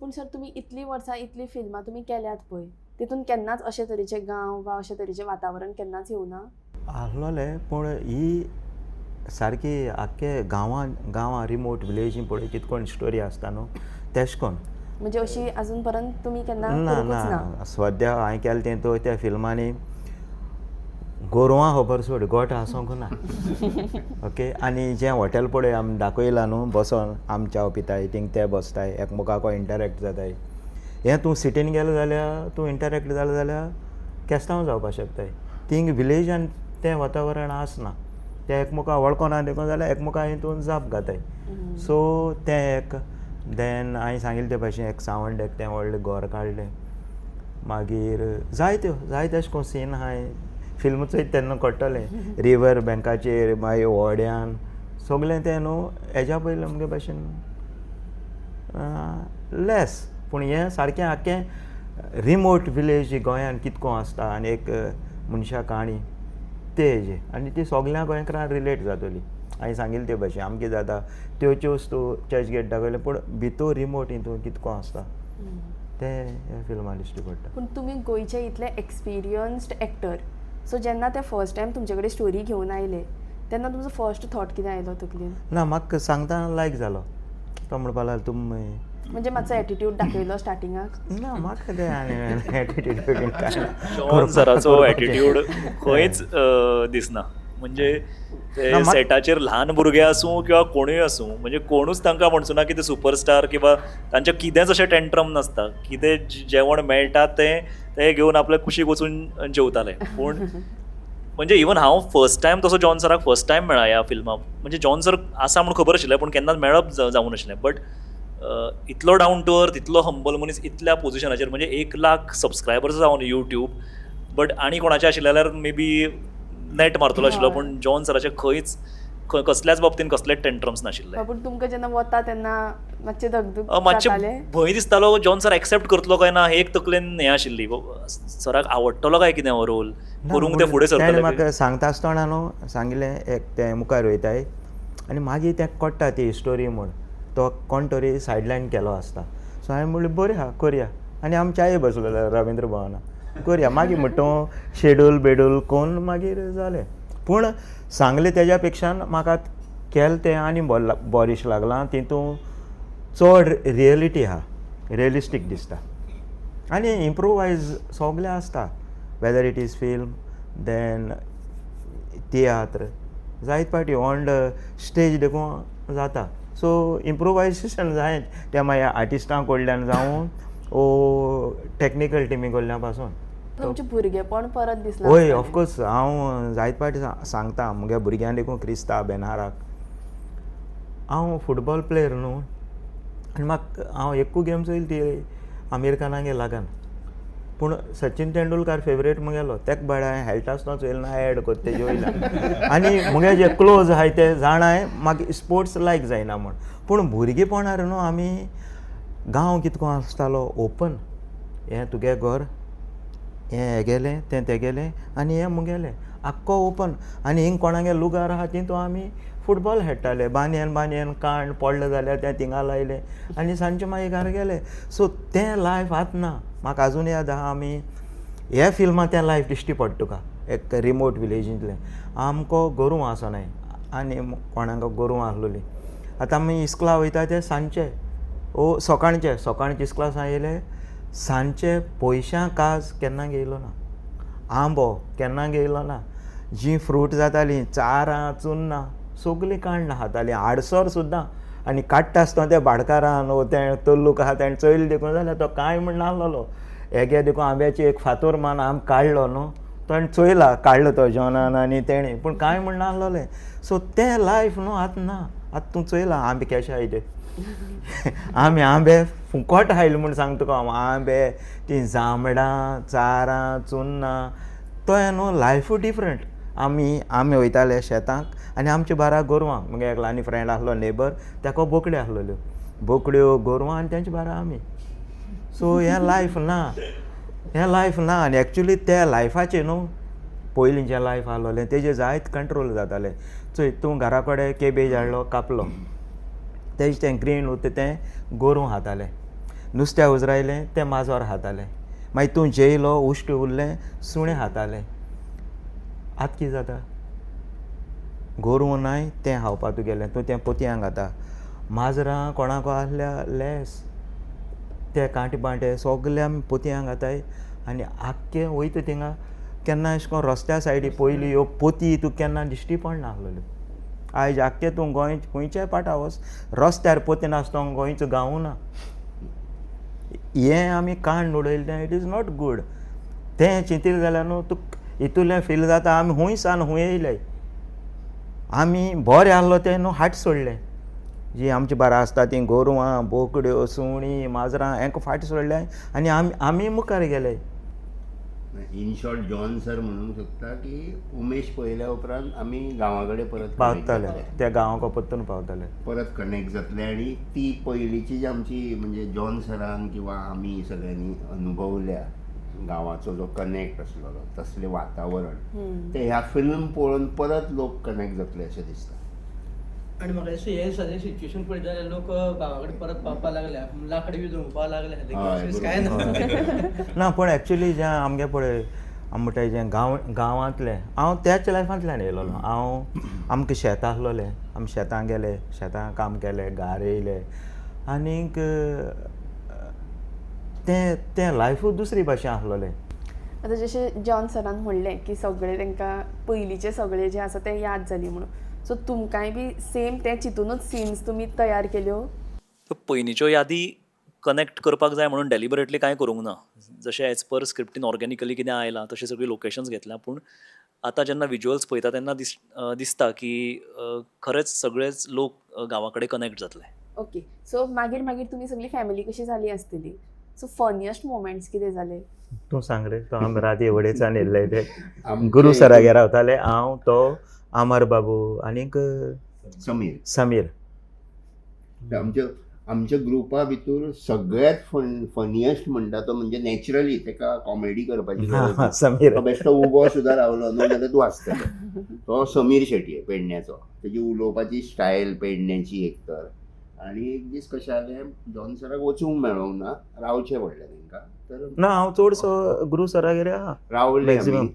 पूण सर, तुमी इतलीं वर्सां इतलीं फिल्मां तुमी केल्यात पळय, तितून केन्नाच अशे तरेचे गांव वा अशे तरेचें वातावरण केन्नाच येवना? आसलोलें, पूण ही सारकी आख्खे गांवान गांवां रिमोट विलेजी पळय कितकोन स्टोरी आसता न्हू, तेश कोन. म्हणजे अशी अजून पर्यंत तुमी केन्ना ना. करूंकच ना? ना, सद्या हांवें केलें तें तो त्या फिल्मांनी गोरवां खबर सोड, गोठ आसूंक ना. ओके, आनी जें हॉटेल पळय आमी दाखयलां न्हू, बसोन आमी च्याव पिताय, थिंग ते बसताय, एकमेकाको इंटरेक्ट जाताय. हें तूं सिटीन गेलो जाल्यार, तूं इंटरेक्ट जालो जाल्यार केस्तांव जावपाक शकताय. थिंग विलेजान तें वातावरण आसना. ते एकमेका वळखोना देखून जाल्यार एकमेका हितून जाप घाताय. सो तें एक, देन हांवें सांगिल्लें ते भाशेन एक सावंड, एक तें व्हडलें घर काडलें. मागीर जायत्यो जायते अशें करून सीन आहाय. फिल्म चोयत तेन्ना कळटलें, रिवर बँकाचेर मागीर व्हड्यान सगलें तें न्हू हेज्या पयलीं अमके भाशेन लेस. पूण हें सारकें आख्खें रिमोट विलेज गोंयान कितको आसता आनी एक मनशा काणी ते हेजे आनी ती सगल्या गोंयकारांक रिलेट जातली. हांवें सांगिल्लें ते भाशेन आमकां जाता त्योच्यो वस्तू चर्च गेट दाखयलें, पूण भितर रिमोट हितून कितको आसता तें ह्या फिल्मान दिश्टी पडटा. पूण तुमी गोंयचे इतले एक्सपिरियन्स्ड एक्टर, सो जेन्ना ते फर्स्ट टायम तुमचे कडेन स्टोरी घेवन आयले तेन्ना तुमचो फर्स्ट थॉट कितें आयलो तकलेन? ना, म्हाका सांगता लायक जालो. तो म्हणपाक लागलो तुमी म्हणजे मातसो एटिट्यूड दाखयलो स्टार्टिंगाक? ना, म्हाका तें आनी एटिट्यूड कांय ना. जॉन सराचो एटिट्यूड खंयच दिसना. म्हणजे ते ना, सेटाचेर ल्हान भुरगे आसूं किंवा कोणूय आसूं, म्हणजे कोणूच तांकां म्हणचो ना की ते सुपरस्टार किंवा तांचें कितेंच अशें टेंट्रम नासता. कितें जेवण मेळटा तें ते घेवन आपल्या कुशीक वचून जेवताले. पूण म्हणजे इवन हांव फर्स्ट टायम तसो जॉन सराक फर्स्ट टायम मेळ्ळा ह्या फिल्माक. म्हणजे जॉन सर आसा म्हूण खबर आशिल्लें, पूण केन्नाच मेळप जावूं नाशिल्लें. बट इतलो डावन टू अर्थ, इतलो हंबल मनीस, इतल्या पोजिशनाचेर, म्हणजे 1 लाख सबस्क्रायबर्स जावन यूट्यूब, बट आनी कोणाचे आशिल्ले जाल्यार मे बी नेट मारतलो आशिल्लो. पूण जॉन सराचे खंयच कसल्याच बाबतीन कसलेच टेंट्रम्स नाशिल्ले. पूण तुमकां जेन्ना वता तेन्ना मातशें धगधग मातशें जातालें? भंय दिसतालो जॉन सर एक्सेप्ट करतलो काय ना, हे एक तकलेन हें आशिल्ली, सराक आवडटलो काय कितें हो रोल करूंक ते फुडें तेणें सरतले. म्हाका सांगता आसतना न्हू सांगिल्लें, एक तें मुखार वयताय आनी मागीर तें कळटा ती स्टोरी म्हूण, तो कोण तरी सायडलायन केलो आसता. सो हांवें म्हणलें बरें आहा करया, आनी आमी च्याये बसलेले रविंद्र भवना करया. मागीर म्हणटा तूं शेड्यूल बेड्यूल करून मागीर जालें. पूण सांगलें तेज्या पेक्षान म्हाका केलें तें आनी बोरेश लागलां. तितून चड रियलिटी आहा, रियलिस्टीक दिसता आनी इम्प्रोवायज सगलें आसता, whether it is film then तियात्र जायत पाटी ऑन the stage देखून जाता. सो इम्प्रोवायजेशन जाय तें मागीर आर्टिस्टां कडल्यान जावं वो टॅक्निकल टिमी कडल्यान पासून. तुमचें भुरगेपण परत दिसलां हय, आसतलें. ऑफकोर्स हांव जायत पाटी सांगता म्हज्या भुरग्यांक देखून, क्रिस्ता बेनाराक, हांव फुटबॉल प्लेयर न्हू आनी म्हाका हांव एकूय गेम चोयली ती आमीर खानागे लागन. पूण सचिन तेंडुलकार फेवरेट म्हगेलो, तेका भायर हांवें खेळटा आसतना चोयलें ना, एड कोत्ता तेजे वयल्यान. आनी म्हगे जे क्लोज आहाय ते जाणाय म्हाका स्पोर्ट्स लायक जायना म्हूण. पूण भुरगेपणार न्हू आमी गांव कितको आसतालो ओपन, हें तुगे घर, हें हेगेलें, तें तेगेलें आनी हें मुगेलें, आख्खो ओपन. आनी हिंग कोणागे लुगार आहा तितून आमी फुटबॉल खेळटाले, बानयन बानयन काण पडलें जाल्यार तें थिंगा लायलें आनी सांजचें मागीर घरा गेले. सो तें लायफ आतां ना. म्हाका आजून याद आहा आमी हे फिल्मान तें लायफ दिश्टी पडटा तुका, एक रिमोट विलेजींतलें. आमकां गोरवां आसनाय आनी कोणाक गोरवां आसलोलीं. आतां आमी इस्कुला वयता ते सांजचे ओ सकाळचे, सकाळचे इस्कुला सावन येयले सांजचे पयशां काज केन्ना घेयलो ना, आंबो केन्ना घेयलो ना, जीं फ्रूट जातालीं चारां चुन्नां सगलीं काडून खातालीं, आडसर सुद्दां. आनी काडटा आसतना त्या भाटकारान वो तें तल्लूक आहा तेणें चोयलें देखून जाल्यार तो कांय म्हण नासलेलो. हेगे देखून आंब्याची एक फातोर मान आम काडलो न्हू, ताणें चोयला काडलो तो जॉनान आनी तेणें, पूण कांय म्हण नासलेलें. सो तें लायफ न्हू आतां ना. आतां तूं चोयला आंबे केशे आयले ते, आमी आंबे फुकट हायले म्हूण सांगता तुका हांव. आंबे तीं जांबडां चारां चुन्नां तो न्हू लायफूय डिफरंट. आमी आमी वयताले शेतांक आनी आमच्या बारा गोरवां, म्हगे एक ल्हान फ्रेंड आसलो नेबर, ताका बोकड्यो आसलेल्यो, बोकड्यो गोरवां आनी तेंच्या बारा आमी. सो हें लायफ ना, हें लायफ ना. आनी एक्चुली त्या लायफाचें न्हू पयलीं जें लायफ आसलोलें तेजें जायत कंट्रोल जातालें. चोय तूं घरा कडेन केबेज हाडलो कापलो, तेजें तें ग्रीन उरता तें गोरूं खातालें, नुस्त्या उजरायलें तें माजोर खातालें, मागीर तूं जेयलो उश्ट उरलें सुणें खातालें. आतां कितें जाता, गोरूं नाय तें खावपा तुगेलें, तूं तें पोतयांक खाता. माजरां कोणाको आहल्या लेस ते कांटे बांटे सगले आमी पोतयांक घाताय आनी आख्खे वयता थिंगा. केन्ना अशें करून रस्त्या सायडी पयलीं ह्यो पोती तुका केन्ना दिश्टी पडना आसलेल्यो. आयज आख्खे तूं गोंय खंयच्याय पाटा वच रस्त्यार पोती नासतना गोंयचो गांव ना. हें आमी काण उडयलें तें it is not good. तें चिंतलें जाल्यार न्हू तुका हितूंतल्यान फील जाता आमी खूंय सान खूंय येयले, आमी बरें आहलो तें न्हू हाट सोडलें. जी आमची बारा आसता तीं गोरवां बोकड्यो सुणीं माजरां हेंका फाट सोडलें आनी आमी आमी मुखार गेले. इन शॉर्ट जॉन सर म्हणूंक सोदता की उमेश पळयल्या उपरांत आमी गांवा कडेन परत connect पावताले जातले. त्या गांवाक परतून पावताले. परत कनेक्ट जातले आनी ती पयलींची जी आमची म्हणजे जॉन सरान किंवा आमी सगळ्यांनी अनुभवल्या गांवाचो जो कनेक्ट आसलेलो तसलें वातावरण तें ह्या फिल्म पळोवन परत लोक कनेक्ट जातले अशें दिसता. आनी म्हाका दिसता हें सगळें सिच्युएशन पळयत जाल्यार लोक गांवा कडेन परत पावपाक लागल्या, लाकडां बी जमोवपाक लागल्या. हय, काय ना. ना, पूण एक्चुली जें आमगे पळय आमी म्हणटाय जें गांव गांवांतलें, हांव त्याच लायफांतल्यान येयलोलो. हांव आमकां शेत आसलोलें, आमी शेतां गेले, शेतां काम केलें, घार येयले आनीक तें तें लायफूच दुसरी भाशेन आसलोलें. आतां जशें जॉन सरान म्हणलें की सगळें तांकां पयलींचें सगळें जें आसा तें याद जाली म्हणून, सो तुमकांय बी सेम तें चिंतुनूच सिन्स तुमी तयार केल्यो? पयलींच्यो यादी कनेक्ट करपाक जाय म्हणून डेलिबरेटली कांय करूंक ना. जशें एज पर स्क्रिप्टीन ऑर्गेनिकली कितें आयलां तशें सगळीं लोकेशन्स घेतल्या. पूण आतां जेन्ना विजुअल्स पळयता तेन्ना दिसता की खरेंच सगळेच लोक गांवा कडेन कनेक्ट जातले. ओके, सो मागीर मागीर तुमी सगळी फॅमिली कशी जाली आसतली, सो फनियस्ट मोमेंट्स कितें जाले? तूं सांग रे, तो आमी राती वडेच्यान येयल्ले ते आमचे गुरू सरागेर रावताले, हांव, तो, अमर बाबू आनीक समीर. समीर. आमच्या आमच्या ग्रुपा भितर सगळ्यात फनियस्ट म्हणटा तो म्हणजे नॅचरली ताका कॉमेडी करपाची गरज ना. समीर. तो बेश्टो उबो सुद्दां रावलो न्हू जाल्यार तूं हांसतलो. तो समीर शेटये पेडण्याचो, तेजी उलोवपाची स्टायल पेडण्याची एक तर. आनी एक दीस कशें जालें, जॉन सराक वचूंक मेळोंक ना, रावचें पडलें तांकां. तर ना, हांव चडसो गुरू सरागेर आहा रावले आमी. Maximum.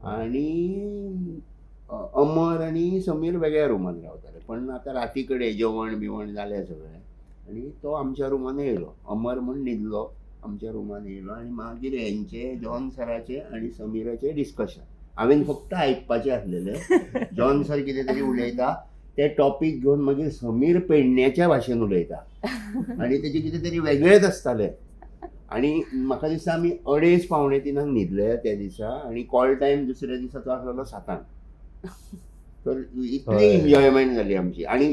आनी अमर आनी समीर वेगळ्या रुमान रावताले, पण आतां राती कडेन जेवण बिवण जालें सगळें आनी तो आमच्या रुमान येयलो. अमर म्हूण न्हिदलो, आमच्या रुमान येयलो आनी मागीर हेंचे जॉन सराचे आनी समीराचे डिस्कशन हांवें फक्त आयकपाचें आसलेलें. जॉन सर कितें तरी उलयता ते टॉपीक घेवन मागीर समीर पेडण्याच्या भाशेन उलयता आनी तेजें कितें तरी वेगळेंच आसतालें. आनी म्हाका दिसता आमी 2:30 2:45 न्हिदले त्या दिसा आनी कॉल टायम दुसऱ्या दिसा तो आसलेलो 7. तर इतली एन्जॉयमेंट जाली आमची. आनी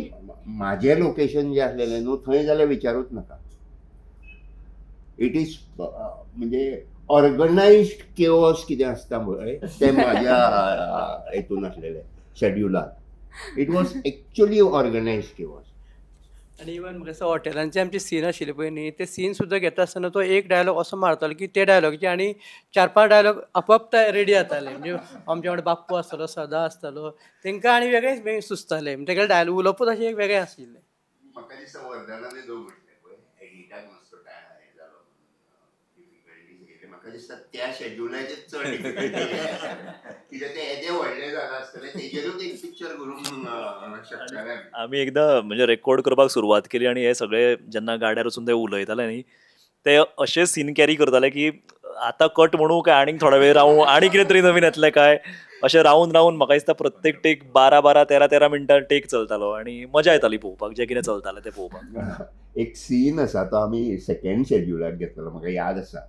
म्हाजें लोकेशन जें आसलेलें न्हू थंय जाल्यार विचारूच नाका. It is म्हणजे ऑर्गनायज्ड केओस कितें आसता पळय तें म्हाज्या हेतून आसलेलें शेड्युलान. It was actually organised chaos. आनी इवन म्हाका दिसता हॉटेलांचे आमचे सीन आशिल्ले पळय न्ही, ते सीन सुद्दां घेता आसतना तो एक डायलॉग असो मारतालो की ते डायलॉगचे आनी 4-5 डायलॉग आपोआप रेडी जाताले. म्हणजे आमच्या वांगडा बाप्पू आसतालो, सदा आसतालो, तांकां आनी वेगळेच वेगळें सुचतालें. तेगेले डायलॉग उलोवपूच अशें एक वेगळें आशिल्लें. म्हाका दिसता वर्धनाने जो म्हटलें पळय एडिटाक मातसो हें जालो डिफिकल्टीज येयले, म्हाका दिसता त्या शेड्युलाचेर चड डिफिकल्टी कित्याक तें येदें व्हडलें जालां आसतलें तेजेरूच एक पिक्चर करूंक शकताले. आमी एकदां म्हणजे रेकॉर्ड करपाक सुरवात केली आनी हे सगळे जेन्ना गाड्यार वचून ते उलयताले न्ही, ते अशे सीन कॅरी करताले की आतां कट म्हणू काय आनीक थोडो वेळ रावूं आनी कितें तरी नवीन येतलें काय, अशें रावून रावून म्हाका दिसता प्रत्येक टेक 12-12, 13-13 मिनटां टेक चलतालो आनी मजा येताली पळोवपाक, जें कितें चलतालें तें पळोवपाक. एक सीन आसा तो आमी सेकेंड शेड्युलाक घेतलेलो, म्हाका याद आसा.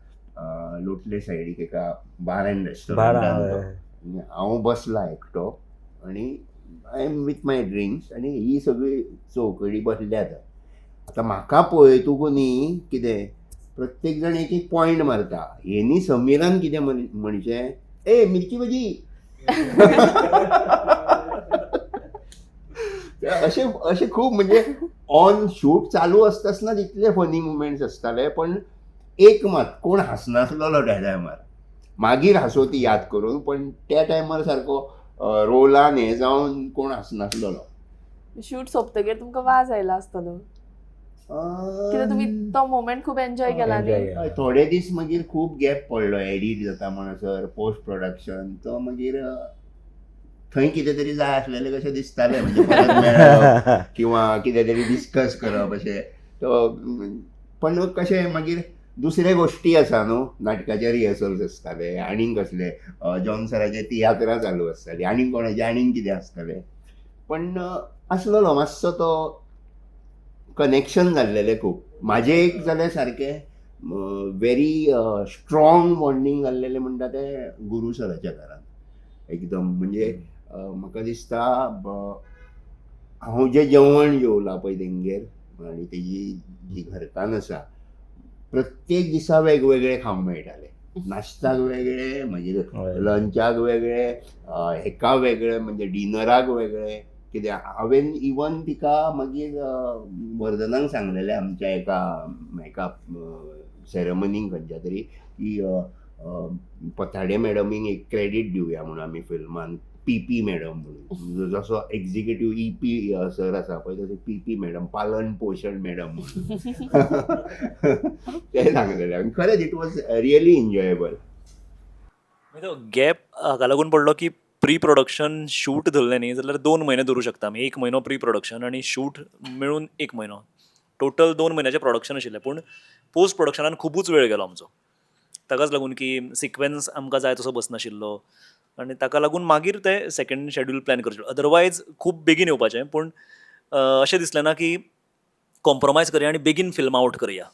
लोटले सायडीक एका बार एंड रेस्टॉरंटान हांव बसला एकटो आनी I am with my drinks आनी ही सगळी चौकडी बसल्या. आतां म्हाका पळयतकू न्ही कितें प्रत्येक जाण एक एक पॉयंट मारता. हेनी समीरान कितें म्हणचें, ए मिरची भजी. अशें अशें खूब म्हणजे ऑन शूट चालू आसतना तितले फनी मुमेंट्स आसताले. पण एक मात कोण हांसनासलेलो त्या टायमार, मागीर हांसो ती याद करून, पण त्या टायमार सारको रोलान हें जावन कोण हांसनासलेलो. शूट सोंपतगीर तुमकां वाज आयला आसतलो कित्याक तुमी तो मोमेंट खूब एन्जॉय केला न्ही. थोडे दीस मागीर खूब गॅप पडलो, एडीट जाता म्हणसर पोस्ट प्रोडक्शन, तो मागीर थंय कितें तरी जाय आसलेलें कशें दिसतालें, म्हणजे परत मेळप किंवा कितें तरी डिस्कस करप अशें. तो पण कशें मागीर दुसरे गोश्टी आसा न्हू, नाटकाचे रिहर्सल्स आसताले, आनीक कसले जॉन सराचे तियात्रां चालू आसताली, आनीक कोणाचे आनीक कितें आसतालें. पण आसलेलो मातसो तो कनेक्शन जाल्लेलें खूब. म्हाजें एक जाल्यार सारकें वेरी स्ट्रॉंग बॉन्डींग जाल्लेलें म्हणटा तें गुरू सराच्या घरान एकदम. म्हणजे म्हाका दिसता हांव जें जेवण जेवलां पळय तेंगेर आनी तेजी जी घरकान्न आसा, प्रत्येक दिसा वेगवेगळें खावंक मेळटालें. नाश्ताक वेगळे, मागीर लंचाक वेगळे, हेका वेगळे, म्हणजे डिनराक वेगळे. कित्याक हांवें इवन तिका मागीर वर्धनाक सांगलेलें आमच्या एका एका सेरेमनीक खंयच्या तरी की पथाडे मॅडमीक एक क्रेडीट दिवया म्हणून आमी फिल्मान, पी पी मॅडम म्हणून. जसो एक्झिक्युटीव ई पी सर आसा पळय, तशें पी पी मॅडम, पालन पोशण मॅडम म्हणून तें सांगलेलें. आनी खरेंच it was really enjoyable. तो गॅप हाका लागून पडलो की प्री प्रोडक्शन शूट धरलें न्ही जाल्यार 2 म्हयने धरूं शकता आमी. 1 म्हयनो प्री प्रोडक्शन आनी शूट मेळून 1 म्हयनो, टोटल 2 म्हयन्याचें प्रोडक्शन आशिल्लें. पूण पोस्ट प्रोडक्शनान खुबूच वेळ गेलो आमचो. ताकाच लागून की सिक्वेन्स आमकां जाय तसो बसनाशिल्लो आनी ताका लागून मागीर ते सेकंड शेड्यूल प्लॅन करचें. अदरवायज खूब बेगीन येवपाचें, पूण अशें दिसलें ना की कॉम्प्रोमायज करया आनी बेगीन फिल्म आवट करया.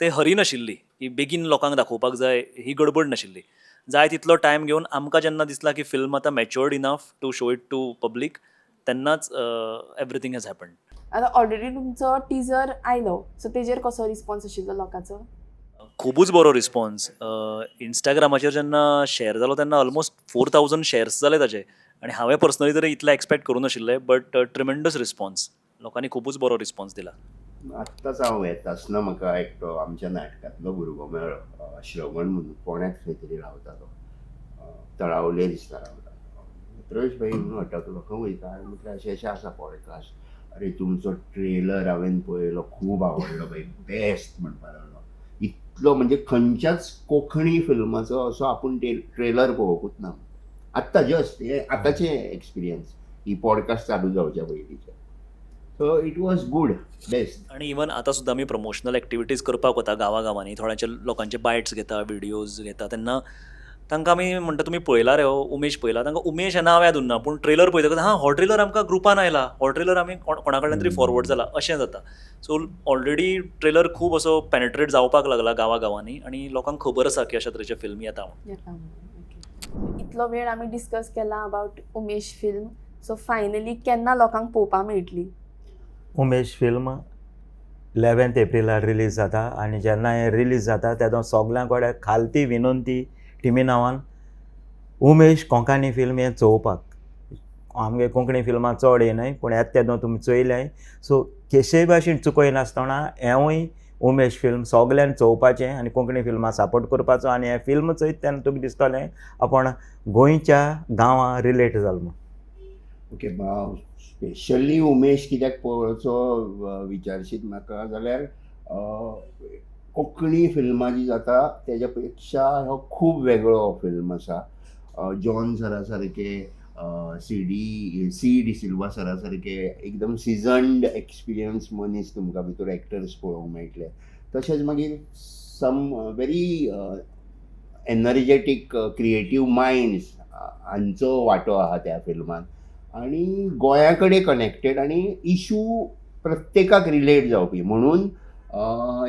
ते हरी नाशिल्ली की बेगीन लोकांक दाखोवपाक जाय, ही गडबड नाशिल्ली. जाय तितलो टायम घेवन आमकां जेन्ना दिसलां की फिल्म आतां matured enough to show it to public, तेन्नाच एवरीथींग हॅज हॅपन्ड. आतां ऑलरेडी तुमचो टिजर आयलो, सो तेजेर कसो रिस्पॉन्स आशिल्लो लोकांचो? खुबूच बरो रिस्पॉन्स. इंस्टाग्रामाचेर जेन्ना शेअर जालो तेन्ना ऑलमोस्ट 4000 शेअर्स जाले ताजे आनी हांवें पर्सनली तरी इतलें एक्सपेक्ट करूं नाशिल्लें, बट ट्रिमेंडस रिस्पॉन्स, लोकांनी खुबूच बरो रिस्पॉन्स दिला. आत्ताच हांव येता आसतना म्हाका एकटो आमच्या नाटकांतलो भुरगो मेळ्ळो, श्रवण म्हणून, कोण्याक खंय तरी रावता तो, तळावले दिसता रावता. प्रवेश भाई म्हणून अटकलो, खंय वयता? हांवें म्हटलें अशें अशें आसा पॉडकास्ट. अरे तुमचो ट्रेलर हांवें पळयलो, खूब आवडलो भाई, बेस्ट म्हणपाक लागलो. इतलो म्हणजे खंयच्याच कोंकणी फिल्माचो असो आपूण ट्रेलर पळोवंकूच ना. आत्तां जस्ट हे आतांचे एक्सपिरियन्स, ही पॉडकास्ट चालू जावच्या पयलींचे. So it was good, best. आनी इवन आतां सुद्दां आमी प्रमोशनल एक्टिविटीज करपाक वता गांवा गांवांनी, थोड्यांचे लोकांचे बायट्स घेता, व्हिडियोज घेता, तेन्ना तांकां आमी म्हणटा तुमी पळयला रे हो उमेश पळयला? तांकां उमेश हें नांव याद उरना, पूण ट्रेलर पळयतकच हां हो ट्रेलर आमकां ग्रुपान आयला, हो ट्रेलर आमी कोणा कडल्यान तरी फॉरवर्ड जाला, अशें जाता. सो ऑलरेडी ट्रेलर खूब असो पेनेट्रेट जावपाक लागला गांवा गांवांनी आनी लोकांक खबर आसा की अशा तरेचें फिल्म येता म्हणून. येता म्हणून. इतलो वेळ आमी डिस्कस केला about Umesh film, so finally केन्ना लोकांक पळोवपाक मेळटली? उमेश फिल्म 11th एप्रिलार रिलीज जाता आनी जेन्ना हें रिलीज जाता तेदो सगल्यां कडेन खालती विनंती टिमी नांवान उमेश कोंकणी फिल्म हें चोवपाक. आमगे कोंकणी फिल्मां चड येनाय, पूण येता तेदो तुमी चोयल्याय, सो केशेय भाशेन चुकयनासतना हेंवूय उमेश फिल्म सगल्यांनी चोवपाचें आनी कोंकणी फिल्मां सपोर्ट करपाचो. आनी हें फिल्म चोयत तेन्ना तुका दिसतलें आपूण गोंयच्या गांवां रिलेट जाल म्हूण. ओके, स्पेशली उमेश कित्याक पळोवचो विचारशीत म्हाका जाल्यार कोंकणी फिल्मां जी जाता तेज्या पेक्षा हो खूब वेगळो फिल्म आसा. जॉन सरा सारके, सी डी सी डिसिल्वा सरा सारके एकदम सिजन्ड एक्सपिरियन्स मनीस तुमकां भितर एक्टर्स पळोवंक मेळटले. तशेंच मागीर some very energetic creative minds हांचो वांटो आहा त्या फिल्मान आनी गोंया कडेन कनेक्टेड आनी इशू प्रत्येकाक रिलेट जावपी. म्हणून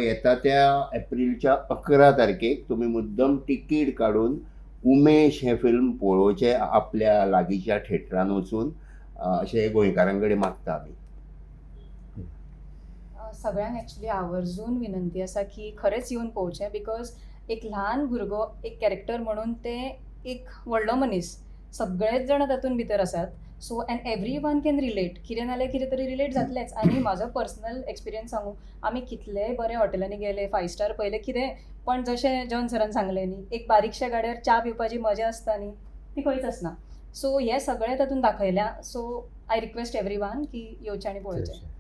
येता त्या एप्रिलच्या 11 तारखेक तुमी मुद्दम तिकीट काडून उमेश हें फिल्म पळोवचें आपल्या लागींच्या थेटरान वचून, अशें गोंयकारां कडेन मागता आमी. सगळ्यांक एक्चुली आवर्जून विनंती आसा की खरेंच येवन पळोवचें, because एक ल्हान भुरगो एक कॅरेक्टर म्हणून ते एक व्हडलो मनीस, सगळेच जाण तातूंत भितर आसात. So and everyone can relate, कितें नाल्यार कितें तरी रिलेट जातलेंच. आनी म्हाजो पर्सनल एक्सपिरियन्स सांगू, आमी कितलेय बरे हॉटेलांनी गेले, फायव स्टार पळयले कितें, पण जशें जॉन सरान सांगलें न्ही, एक बारीकश्या गाड्यार च्या पिवपाची मजा आसता न्ही, ती खंयच आसना. सो हें सगळें तातूंत दाखयलां. So I request every one की येवचें आनी पळोवचें.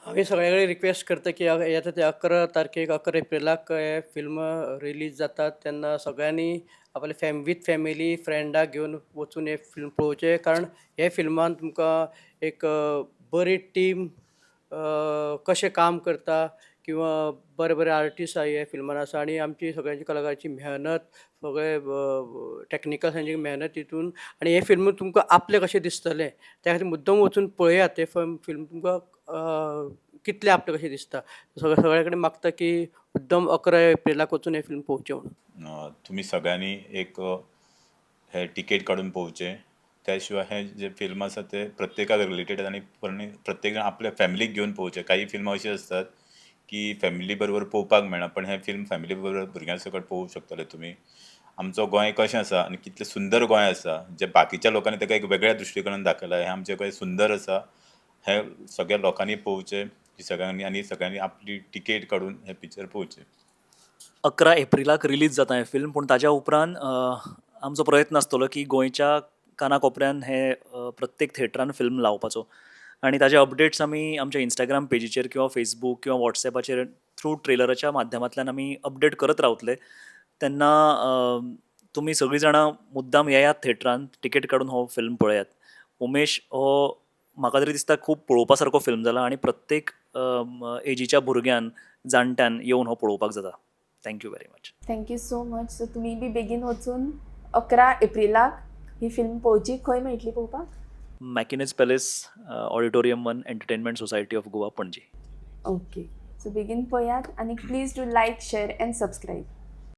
हांव सगळ्या कडेन रिक्वेस्ट करता की येता ते 11 तारखेक, 11 एप्रिलाक हें फिल्म रिलीज जाता तेन्ना सगळ्यांनी आपले फॅम वीथ फॅमिली फ्रेंडाक घेवन वचून हें फिल्म पळोवचें, कारण हे फिल्मान तुमकां एक बरी टीम कशें काम करता किंवां बरे बरे आर्टिस्ट ह्या फिल्मान आसा आनी आमची सगळ्यांची कलाकारांची मेहनत, सगळे टॅक्निकल्सांची मेहनत तितून आनी हें फिल्म तुमकां आपलें कशें दिसतलें. त्या खातीर मुद्दम वचून पळयात तें फिल्म, तुमकां कितलें आपलें कशें दिसता. सगळ्या सगळ्या कडेन मागता की मुद्दम 11 एप्रिलाक वचून हें फिल्म पळोवचें म्हणून. तुमी सगळ्यांनी एक हे टिकेट काडून पळोवचें. त्या शिवाय हें जें फिल्म आसा तें प्रत्येकाक रिलेटेड आनी प्रत्येक जाण आपल्या फॅमिलीक घेवन पळोवचें. काही फिल्मां अशीं आसतात की फॅमिली बरोबर पळोवपाक मेळना, पण हें फिल्म फॅमिली बरोबर भुरग्यां सकट पळोवंक शकतले तुमी. आमचो गोंय कशें आसा आनी कितलें सुंदर गोंय आसा, जें बाकीच्या लोकांनी ताका एक वेगळ्या दृश्टिकोणान दाखयलां, हें आमचें गोंय सुंदर आसा, हें सगळ्या लोकांनी पळोवचें सगळ्यांनी आनी सगळ्यांनी आपली टिकेट काडून हें पिक्चर पळोवचें. 11 एप्रिलाक रिलीज जाता हें फिल्म, पूण ताज्या उपरांत आमचो प्रयत्न आसतलो की गोंयच्या काना कोपऱ्यान हें प्रत्येक थेटरान फिल्म लावपाचो आनी ताजे अपडेट्स आमी आमच्या इंस्टाग्राम पेजीचेर किंवा फेसबूक किंवा वॉट्सॅपाचेर थ्रू ट्रेलराच्या माध्यमांतल्यान आमी अपडेट करत रावतले. तेन्ना तुमी सगळीं जाणां मुद्दाम येयात थेटरान, टिकेट काडून हो फिल्म पळयात. उमेश हो म्हाका तरी दिसता खूब पळोवपा सारको फिल्म जाला आनी प्रत्येक एजीच्या भुरग्यान, जाणट्यान येवन हो पळोवपाक जाता. Thank you very much. Thank you so much. So तुमी बी बेगीन वचून 11 एप्रिलाक ही फिल्म पळोवची. खंय मेळटली पळोवपाक? Macinez palace, auditorium 1, entertainment society of Goa, Panaji. Okay, so बेगीन पळयात आनी please do like, share and subscribe.